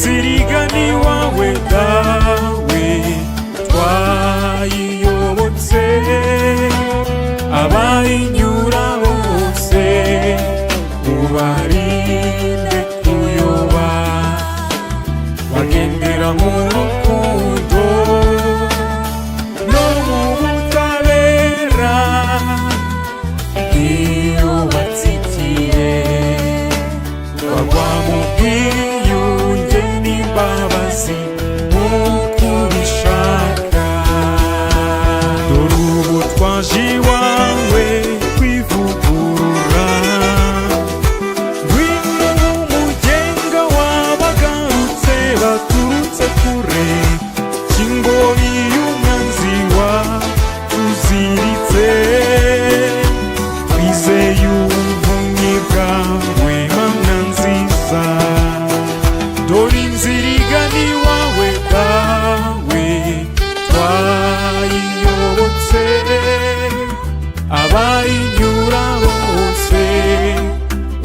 Inzira igana iwawe Dawe, twayiyobotse, abayinyura bose ubarinde kuyoba, bagendera mu rukundo no mu butabera. Iyo batsikiye bagwa mu bwiyunge n'imbabazi nk'uko ubishaka. Dore ubu twaje iwawe kwivugurura. Ngwino umugenga w'abagarutse baturutse kure, kingoyi y'umwanzi watuziritse. Twizeye ubuvunyi bwawe, Mana nziza. Dore inzira igana iwawe Dawe, twayiyobotse, abayinyura bose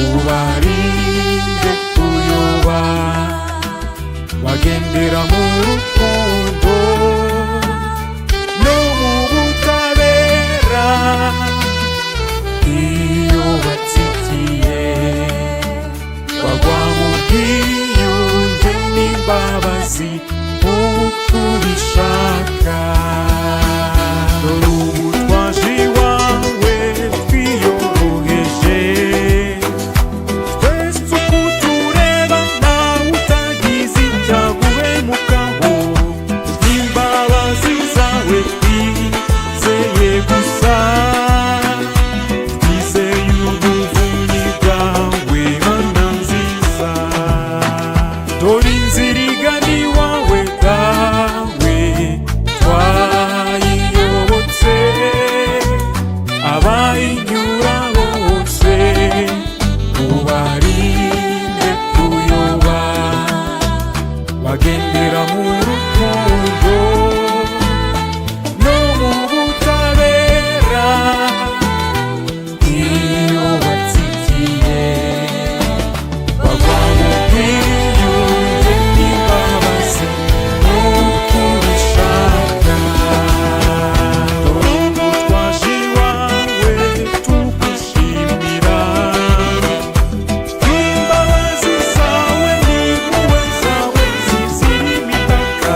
ubarinde kuyoba, bagendera mu rukundo no mu butabera. Iyo batsikiye bagwa mu bwiyunge n'imbabazi nk'uko ubishaka. Dore ubu twaje iwawe twiyoroheje, twese uko tureba ntawe utagize icyaguhemukaho. Imbabazi zawe twizeye gusa, twizeye ubuvunyi bwawe, Mana nziza. Dore inzira igana iwawe Dawe, twayiyobotse, abayinyura bose ubarinde kuyoba, bagendera mu rukundo no mu butabera. Iyo batsikiye bagwa mu bwiyunge n'imbabazi nk'uko ubishaka. Dore ubu twaje iwawe tugushimira imbabazi zawe n'impuhwe zawe zizira imipaka,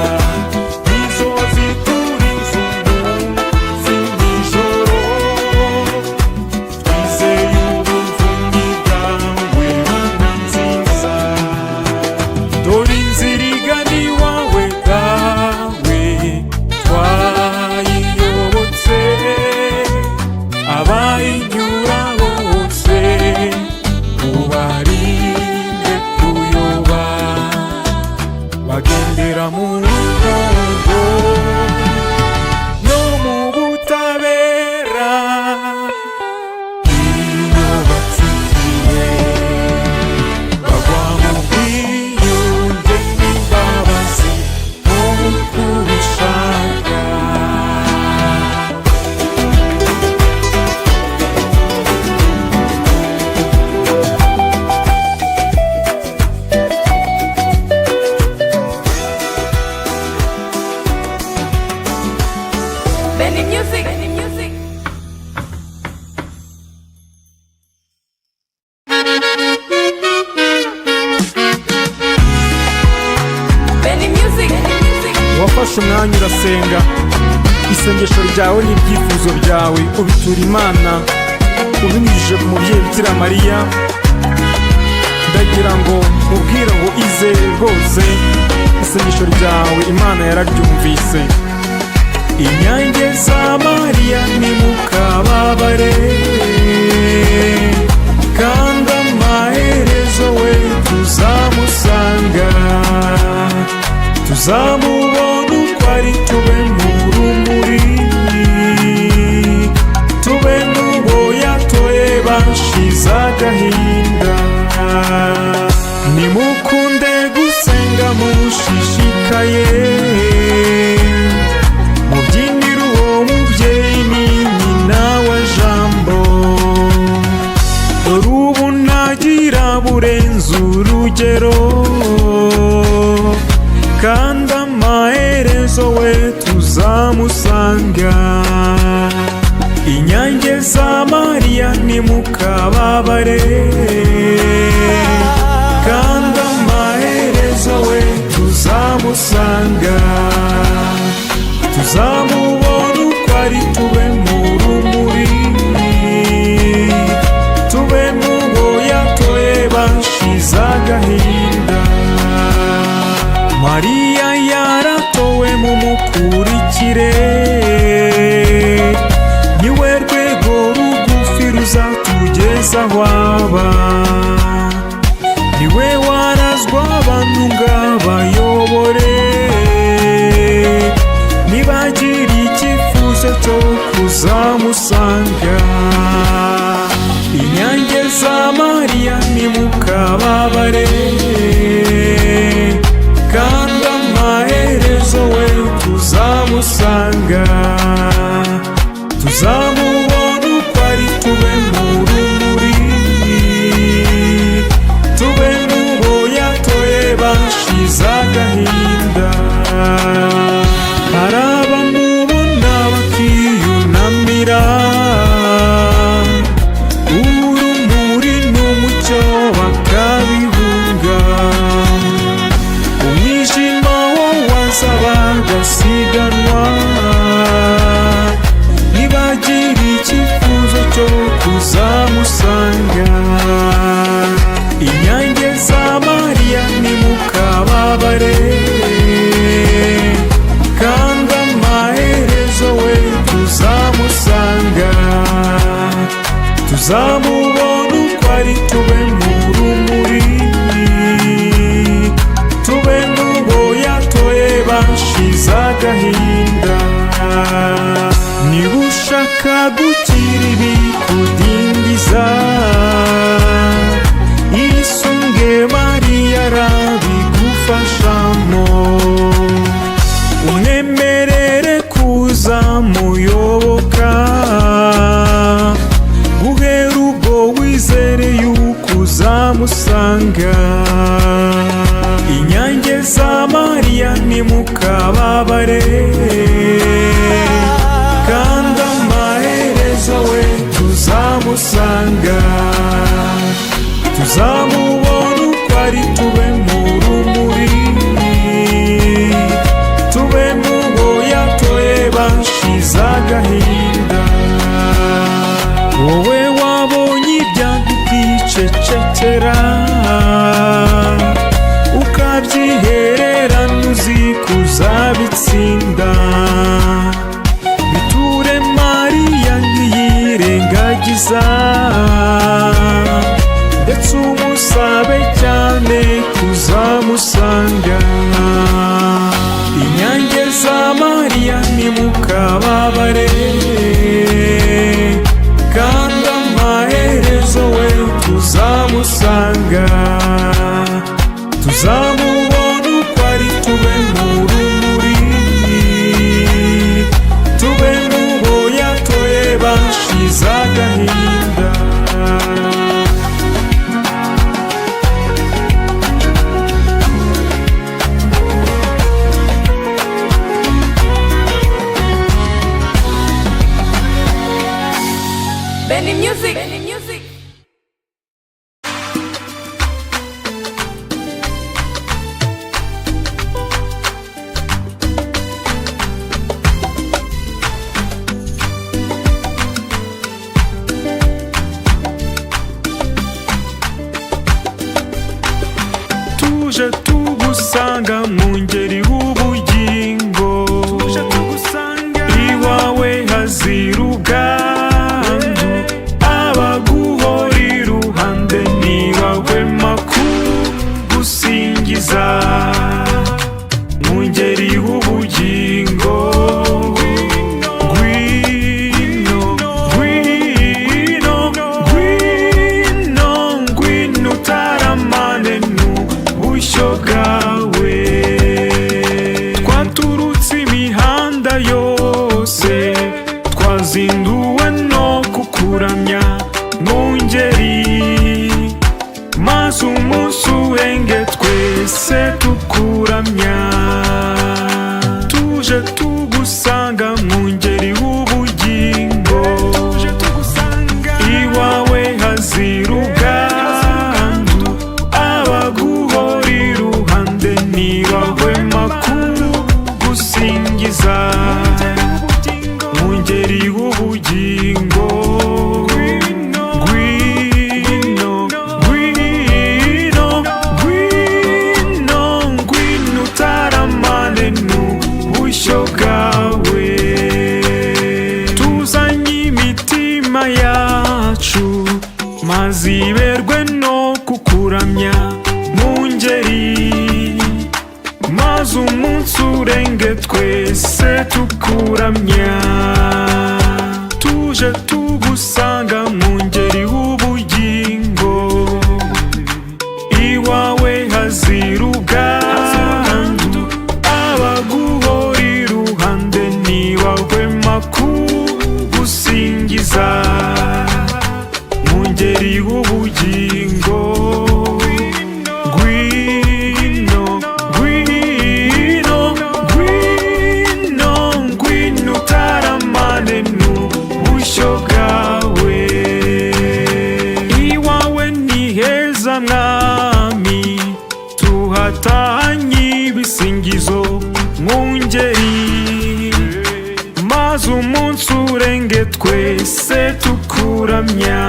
nizo ziturinze umunsi n'ijoro. Twizeye ubuvunyi bwawe, Mana nziza. Dore inzira igana iwawe Dawe, twayiyobotse, abayinyura bose ubarinde kuyoba, bagendera mu rukundo no mu butabera. Iyo batsikiye bagwa mu bwiyunge n'imbabazi nk'uko ubishaka. Benny Music. Benny Music. Benny Music. Benny Music. Wafashe umwanya urasenga, isengesho ryawe n'ibyifuzo byawe ubitura Imana ubinyujije ku mubyeyi Bikira Mariya. Ndagira ngo mubwire ngo izere rwose, isengesho ryawe Imana yararyumvise. Inyange za Mariya, nimukababare, kandi amaherezo we tuzamusanga, tuzamubona uko ari, tube mu rumuri, tube n'ubo yatoye bashize agahinda. Nimukunde gusenga mushishikaye, mubyinire uwo mubyeyi, ni nyina wa Jambo. Dore ubu ntagira burenze urugero. tuzamusanga. Inyange za Mariya nimukababare, kandi amaherezo we tuzamusanga. Tuzamubona uko ari, tube mu rumuri, tube mu bo yatoye bashize agahinda. Mariya yaratowe, mumukurikire, niwe rwego rugufi ruzatugeza aho aba. Niwe warazwa abantu ngo abayobore, nibagira icyifuzo cyo kuzamusanga. Inyange za Mariya nimukababare, kandi amaherezo we tuzamusanga. Tuzamubona uko ari, tube mu rumuri, tube mu bo yatoye bashize agahinda. Hari abamubona bakiyunamira, urumuri n'umucyo bakabihunga, umwijima wo waza bagasiganwa, nibagira icyifuzo cyo kuzamusanga. Inyange za Mariya nimukababare, kandi amaherezo we tuzamusanga. Tuzamubona uko ari, tube mu rumuri, tube mu bo yatoye bashize agahinda. Niba ushaka gukira ibikudindiza, isunge Mariya arabigufashamo. Umwemerere kuza muyoboka, guhera ubwo wizere yuko uzamusanga. Inyange za Mariya nimukababare, kandi amaherezo we tuzamusanga. Tuzamubona uko ari, tube mu rumuri, tube mu bo yatoye bashize agahinda. Wowe wabonye ibyago ukicecekera, ukabyihererana uzi kuzabitsinda, biture Mariya ntiyirengagiza, ndetse umusabe cyane kuzamusanga. Inyange za Mariya nimukababare, kandi amaherezo we tuzamusanga. Tuzamubona uko ari, tube mu rumuri, tube mu bo yatoye bashize agahinda. Benny Music. Benny Music. Tuje tugusanga mu ngeri w'ubugingo, tuje tugusanga iwawe hazira ubwandu, abaguhora iruhande ntibahwema kugusingiza. Mu ngeri w'ubugingo, ngwino, ngwino, ngwino, ngwino utaramane n'ubushyo bwawe. Twaturutse imihanda yose, twazinduwe no kukuramya mu ngeri, maze umunsi urenge twese tukuramya. Tuje tugusanga. Maze umunsi urenge twese tukuramya. Tuje tugusanga mu ngeri w'ubugingo, iwawe hazira ubwandu, abaguhora iruhande ntibahwema kugusingiza. Mu ngeri w'ubugingo, ngwino, ngwino, ngwino, ngwino utaramane n'ubushyo bwawe. Iwawe ni heza mwami, tuhatanye ibisingizo mu ngeri. Maze umunsi urenge twese tukuramya.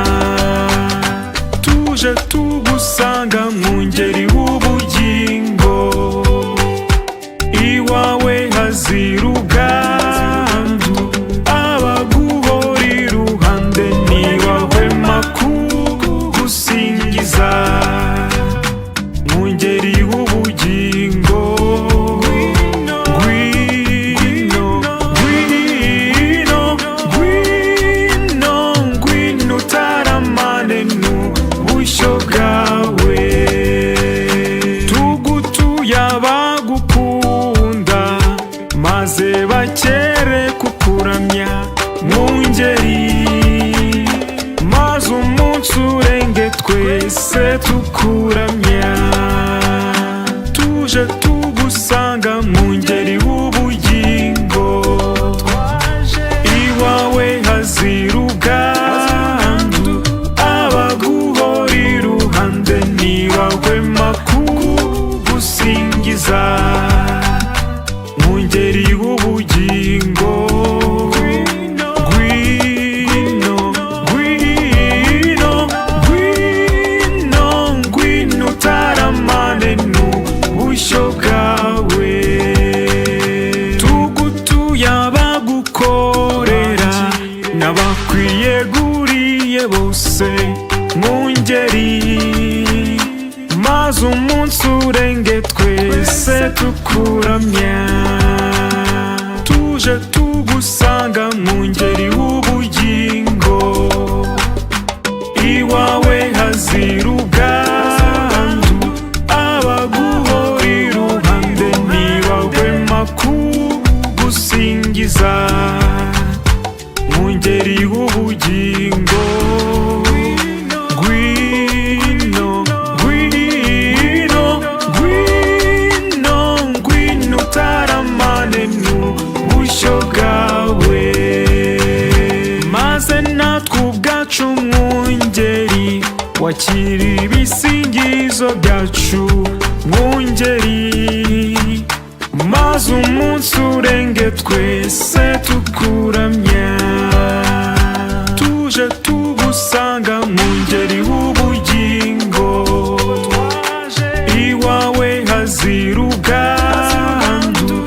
Tuje tugusanga mu ngeri w'ubugingo, iwawe hazira ubwandu, abaguhora iruhande ntibahwema kugusingiza. Mu ngeri w'ubugingo, ngwino, ngwino, ngwino, ngwino utaramane n'ubushyo bwawe. Tugutuye abagukunda, maze bakere kukuramya mu ngeri. Maze umunsi urenge twese tukuramya. Tuje tugusanga mu ngeri w'ubugingo, iwawe hazira ubwandu, abaguhora iruhande ntibahwema kugusingiza. Mu ngeri w'ubugingo, ngwino, ngwino, ngwino, ngwino utaramane n'ubushyo bwawe. Tugutuye abagukorera n'abakwiyeguriye bose mu ngeri. Maze umunsi urenge twese tukuramya. Tuje tugusanga mu ngeri w'ubugingo, iwawe hazira ubwandu, abaguhora iruhande ntibahwema kugusingiza. Mu ngeri w'ubugingo, ngwino, ngwino, ngwino, ngwino utaramane n'ubushyo bwawe. Maze natwe ubwacu mwungeri, wakira ibisingizo byacu mwungeri. Maze umunsi urenge twese tukuramya. Tuje tugusanga mu ngeri w'ubugingo, iwawe hazira ubwandu,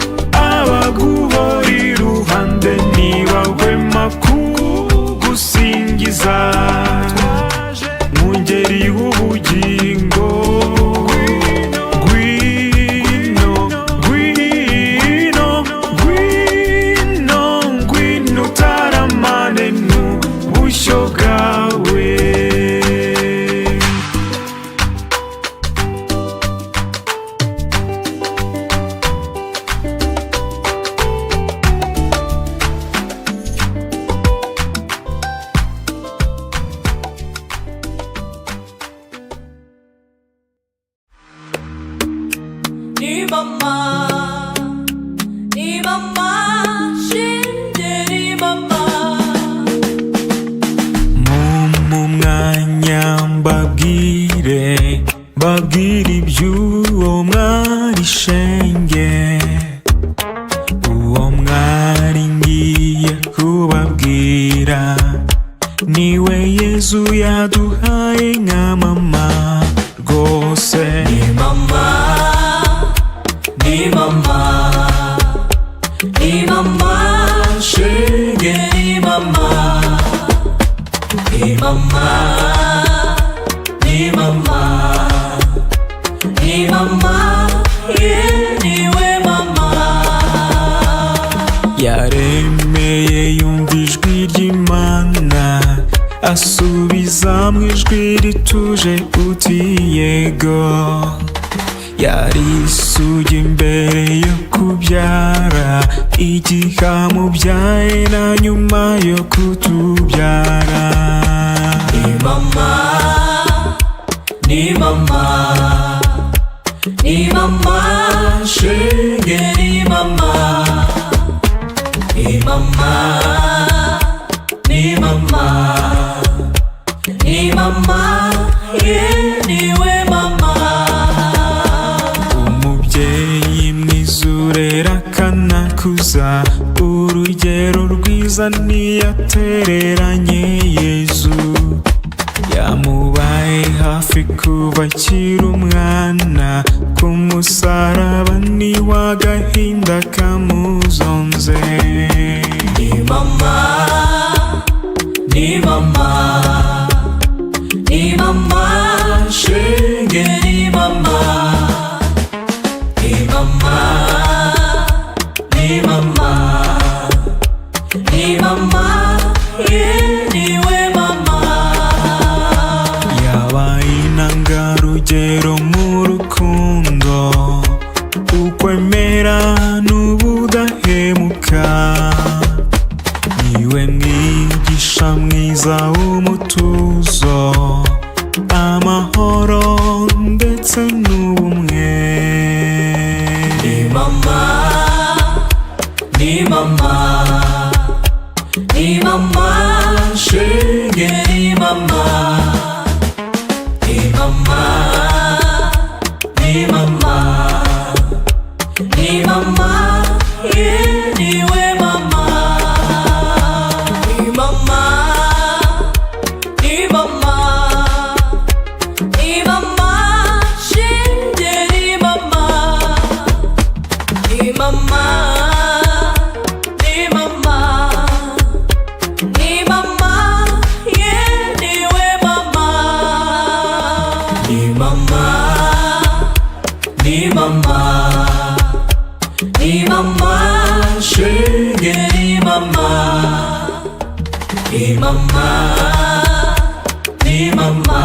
abaguhora iruhande ntibahwema kugusingiza. Mu ngeri w'ubugingo, ngwino, ngwino, ngwino, ngwino utaramane n'ubushyo bwawe. Ni mama, ni mama, shinde ni mama. Mu mwanya mbabwire, mbabwire iby'uwo mwari shenge. Uwo mwari ngiye kubabwira niwe Yezu yaduhaye nka mama rwose. Ni mama, ni mama, ni mama, shenge ni mama. Ni mama, ni mama, ni mama, yeah, niwe. Asubiza mu ijwi rituje uti yego. Yari isugi imbere yo kubyara, igihe amubyaye na nyuma yo kutubyara. Ni mama, ni mama, ni mama shenge, ni mama, ni mama, ni mama, ni mama, ye niwe mama. Umubyeyi mwiza urera akanakuza, urugero rwiza ntiyatereranye Yezu. Yamubaye hafi kuva akiri umwana, ku musaraba niwe agahinda kamuzonze. Ni mama, ni mama, ni mama shenge, ni mama, ni mama, ni mama, ni mama, ye niwe mama. Yabaye intangarugero mu rukundo, ukwemera n'ubudahemuka. Niwe mwigisha mwiza w'umutuzo, amahoro ndetse n'ubumwe. Ni mama, ni mama, ni mama shenge, ni mama, ni mama, ni mama, ni mama, ye niwe mama. Ni mama, ni mama, ni mama shenge, ni mama, ni mama, ni mama, ni mama, ye niwe mama. Ni mama, ni mama, ni mama shenge, ni mama, ni mama, ni mama.